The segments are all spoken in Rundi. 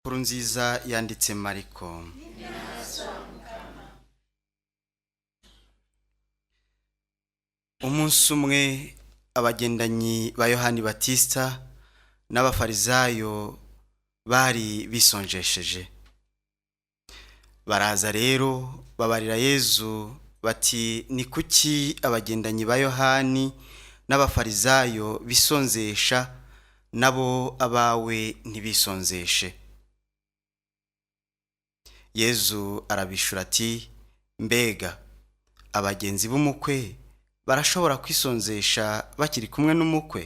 Inkuru nziza yanditse Mariko. Umunsi umwe abagendanyi ba Yohani Batista n'abafarizayo bari bisonjesheje. Baraza rero babarira Yezu bati ni kuki abagendanyi ba Yohani n'abafarizayo bisonzesha nabo abawe ntibisonzeshe? Yezu arabishura ati mbega abagenzi b'umukwe barashobora kwisonzesha bakiri kumwe n'umukwe?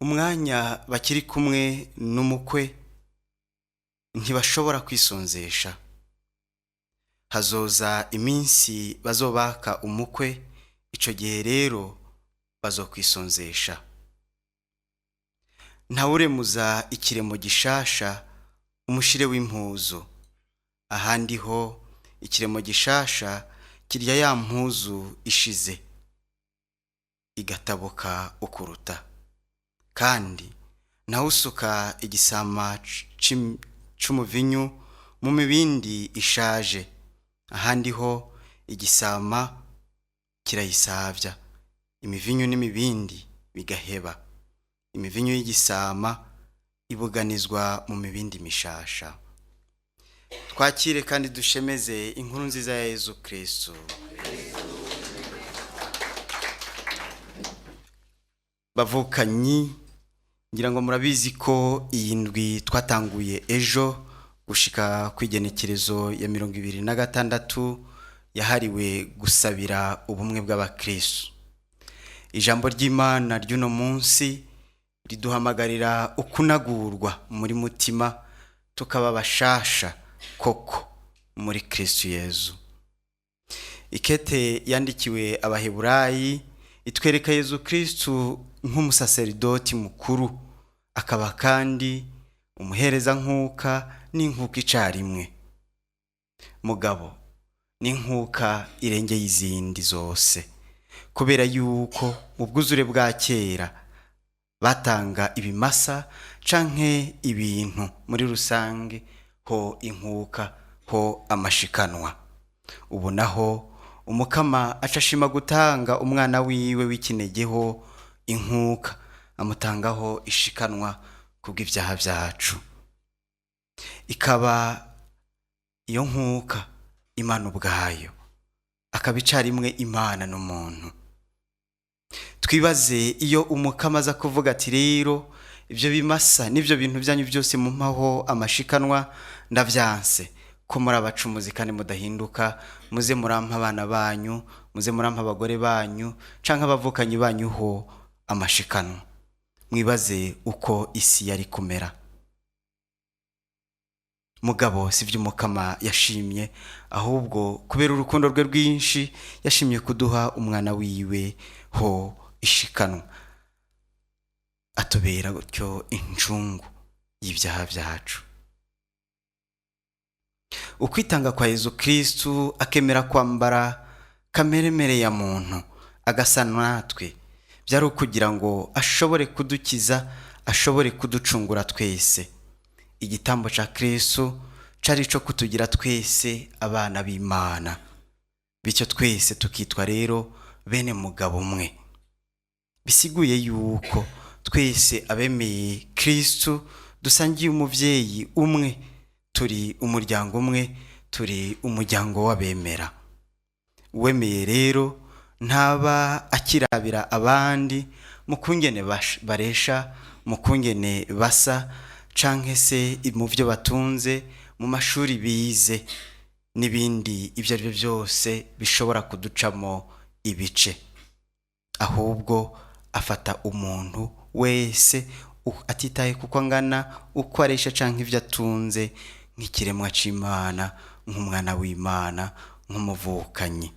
Umwanya bakiri kumwe n'umukwe ntibashobora kwisonzesha. Hazoza iminsi bazobaka umukwe, ico gihe rero bazokwisonzesha. Ntawuremuza ikiremo gishasha umushire w'impuzu. Ahandi ho ikiremo gishasha kirya ya mpuzu ishize igatabuka ukuruta. Kandi ntawusuka igisama c'umuvinyu mu mibindi ishaje. Ahandi ho igisama kirayisavya, imivinyu n'imibindi bigaheba. Imivinyu y'igisama ibuganizwa mu mibindi mishasha. Twakire kandi dushemeze inkuru nziza ya Yezu Kristu. Bavukanyi, ngira ngo murabizi ko iyi ndwi twatanguye ejo gushika kw'igenekerezo ya 26 yahariwe gusabira ubumwe bw'abakristu. Ijambo ry'Imana ry'uno munsi riduhamagarira ukunagurwa muri mutima tukaba bashasha koko muri Kristu Yezu. Ikete yandikiwe Abaheburayi itwereka Yezu Kristu nk'umusaseridoti mukuru, akaba kandi umuhereza nkuka n'inkuka icarimwe. Mugabo n'inkuka irengeye izindi zose, kubera yuko mu bwuzure bwa kera batanga ibimasa canke ibintu muri rusange, ho inkuka ho amashikanwa. Ubu naho umukama aca ashima gutanga umwana wiwe w'ikinege ho inkuka, amutangaho ishikanwa kubw'ivyaha vyacu. Ikaba iyo nkuka Imana ubwayo, akaba icarimwe Imana n'umuntu. Twibaze iyo umukama aza kuvuga ati rero ibyo bimasa n'ibyo bintu byanyu byose mumpaho amashikanwa ndavyanse, ko muri abacumuzi kandi mudahinduka, muze murampa abana banyu, muze murampa abagore banyu canke abavukanyi banyu ho amashikanwa. Mwibaze uko isi yari kumera. Mugabo sivyo umukama yashimye, ahubwo kubera urukundo rwe rwinshi yashimye kuduha umwana wiwe ho ishikanwa, atubera gutyo incungu y'ibyaha vyacu. Ukwitanga kwa Yezu Kristu akemera kwambara kameremere ya muntu agasa natwe, byari ukugira ngo ashobore kudukiza, ashobore kuducungura twese. Igitambo ca Kristu cari ico kutugira twese abana b'Imana, bityo twese tukitwa rero bene mugabo umwe. Bisiguye yuko twese abemeye Kristu dusangiye umuvyeyi umwe, turi umuryango umwe, turi umuryango w'abemera. Uwemeye rero ntaba akirabira abandi mu kungene baresha, mu kungene basa, canke se mu vyo batunze, mu mashuri bize n'ibindi ibyo ari byo byose bishobora kuducamo ibice. Ahubwo afata umuntu wese atitaye kuko angana, uko aresha canke ivyo atunze, nk'ikiremwa c'Imana, nk'umwana w'Imana, nk'umuvukanyi.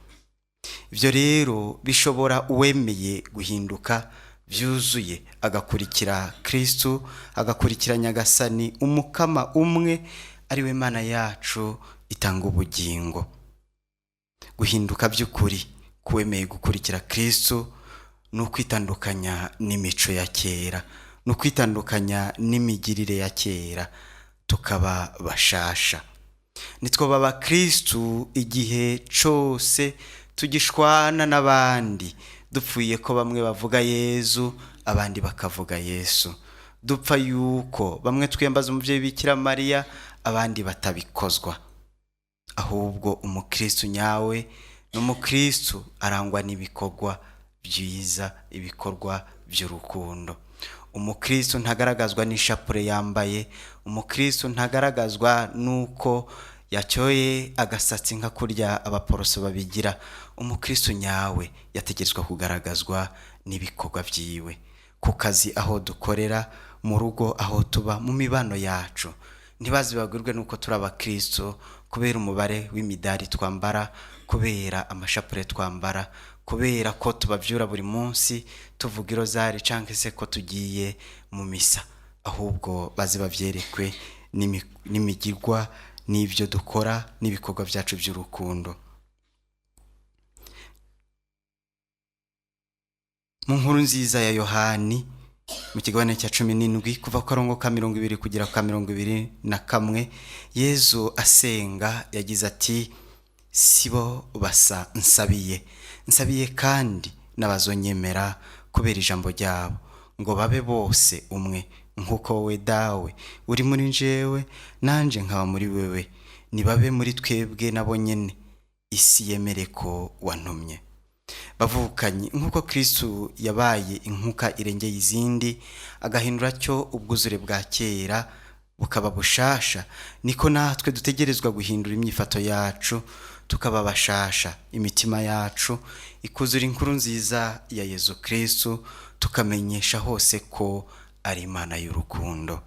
Ivyo rero bishobora uwemeye guhinduka vyuzuye, agakurikira Kristu, agakurikira Nyagasani umukama umwe ari we Mana yacu itanga ubugingo. Guhinduka by'ukuri kuwemeye gukurikira Kristu ni ukwitandukanya n'imico ya kera, Ni ukwitandukanya n'imigirire ya kera, tukaba bashasha. Nitwoba abakristu igihe cose tugishwana n'abandi, dupfuye ko bamwe bavuga Yezu, abandi bakavuga Yesu. Dupfa yuko bamwe twiyambaza umuvyeyi Bikira Mariya, abandi batabikozwa. Ahubwo umukristu nyawe ni umukristu arangwa n'ibikorwa byiza, ibikorwa by'urukundo. Umukristu ntagaragazwa n'ishapure yambaye, umukristu ntagaragazwa n'uko yacyoye agasatsi nka kurya abaporoso babigira. Umukristu nyawe yategerezwa kugaragazwa n'ibikorwa byiwe, ku kazi aho dukorera, mu rugo aho tuba, mu mibano yacu. Ntibazibagirwe nuko turi abakristu kubera umubare w'imidari twambara, kubera amashapure twambara, kubera ko tubavyura buri munsi tuvuga irozari canke se ko tugiye mu misa. Ahubwo baze bavyerekwe n'imigirwa, n'ivyo dukora, n'ibikorwa vyacu vy'urukundo. Mu nkuru nziza ya Yohani mu kigabane cya 17, kuva ku karongo ka 20 kugera ku ka 21, Yezu asenga yagize ati: sibo basa nsabiye, nsabiye kandi n'abazonyemera kubera ijambo ryabo, ngo babe bose umwe, nk'uko wowe Dawe uri muri njewe, nanje nkaba muri wewe, nibabe muri twebwe nabo nyene, isi yemere ko wantumye. Bavukanye, nk'uko Kristu yabaye inkuka irengeye izindi, agahindura cyo ubwuzure bwa kera bukaba bushasha, niko natwe dutegerezwa guhindura imyifato yacu tukaba bashasha, imitima yacu ikuzura inkuru nziza ya Yezu Kristu, tukamenyesha hose ko ari Imana y'urukundo.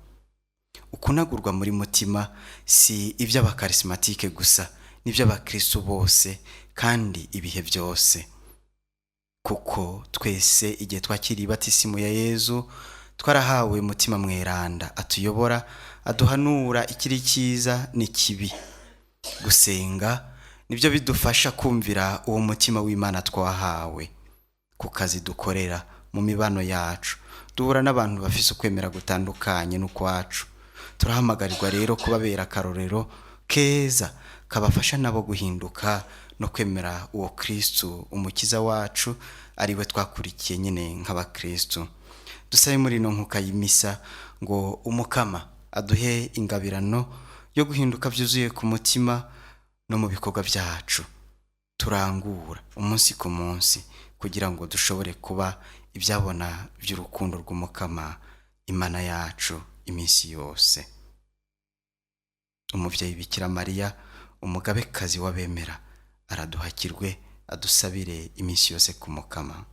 Ukunagurwa muri mutima si iby'abakarismatike gusa, ni iby'abakristu bose kandi ibihe byose, kuko twese igihe twakiriye batisimu ya Yezu twarahawe mutima mweranda atuyobora, aduhanura ikiri cyiza n'ikibi. Gusenga nibyo bidufasha kumvira uwo mutima w'Imana twahawe. Ku kazi dukorera, mu mibano yacu, duhura n'abantu bafise ukwemera gutandukanye n'ukwacu. Turahamagarirwa rero kubabera akarorero keza kabafasha nabo guhinduka no kwemera uwo Kristu umukiza wacu, ari we twakurikiye nyine nk'abakristu. Dusabe muri ino nkuka y'imisa ngo umukama aduhe ingabirano yo guhinduka byuzuye ku mutima no mu bikorwa byacu turangura umunsi ku munsi, kugira ngo dushobore kuba ibyabona by'urukundo rw'umukama Imana yacu iminsi yose. Umuvyeyi Bikira Mariya, umugabekazi w'abemera, araduhakirwe, adusabire iminsi yose ku mukama.